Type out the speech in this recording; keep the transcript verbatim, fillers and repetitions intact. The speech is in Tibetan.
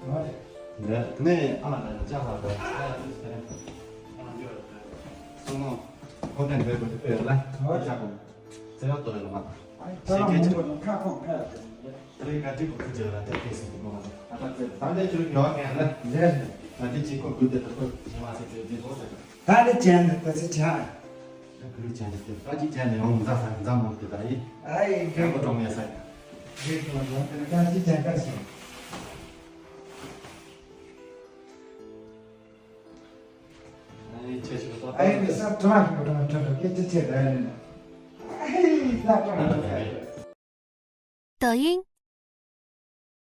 འདི་ནས་ཨ་མ་ལ་ལ་ཅག་ལ་ལ་ཨ་ཡ་ཏུ་སེ་རེ། ཨ་མ་འདི་བ་སོ་མོ་ཧོ་ཏན་འདོད་པ་དེ་དཔེ་ལ་ཅག་གོ་ཚེ་རབས་ཏོ་ཡོད་ལ་མ། ད་ལ་མོ་ཁ་ཁོང་ཁ་ཡ་ཏུ། དེ་རིང་ག་ཅིག་གོ་ཁུ་ཅེ་ལ་ཏེ་ཏེ་སི་ཏུ་གོ་མ་ཏེ། ད་ལྟ་ཚེ་ད་ལྟ་ཁྱོད་ཡོང་ངེས་ལ། ལས། ད་ལྟ་ཅིག་གོ་ཁུ་ཏེ་ད་ཁོ་ཞི་མ་སེ་ཏེ་ཏེ་གོ་ཏེ། ད་ལྟ་ཅན་ཏེ་ཏེ་སི་ཅན། ད་ཁུ་རུ་ཅན་ཏེ་ད་ཅིག་ཅན་ནས་ཡོང་མ་ད་ས་མཛའ་མོ་ཏེ་ད་ཡིན། ཨ་ཡེ་ཡང་གོ་གྲོང་ངེས་ས་ཡིན། ཡེ་གོ་ལ་ད་ཅིག་ཅན་ད་སོང་། ཨ་ཡེ་ཁྱེད་ཞིག་ད་ཨ་ཡེ་ས་ཏྲ་ཁྱོད་ད་ཏྲ་ཁྱེད་ཅི་ཆེ་ད་ཡིན། ཨ་ཡེ་ས་ཏྲ་ཁྱོད། 抖音，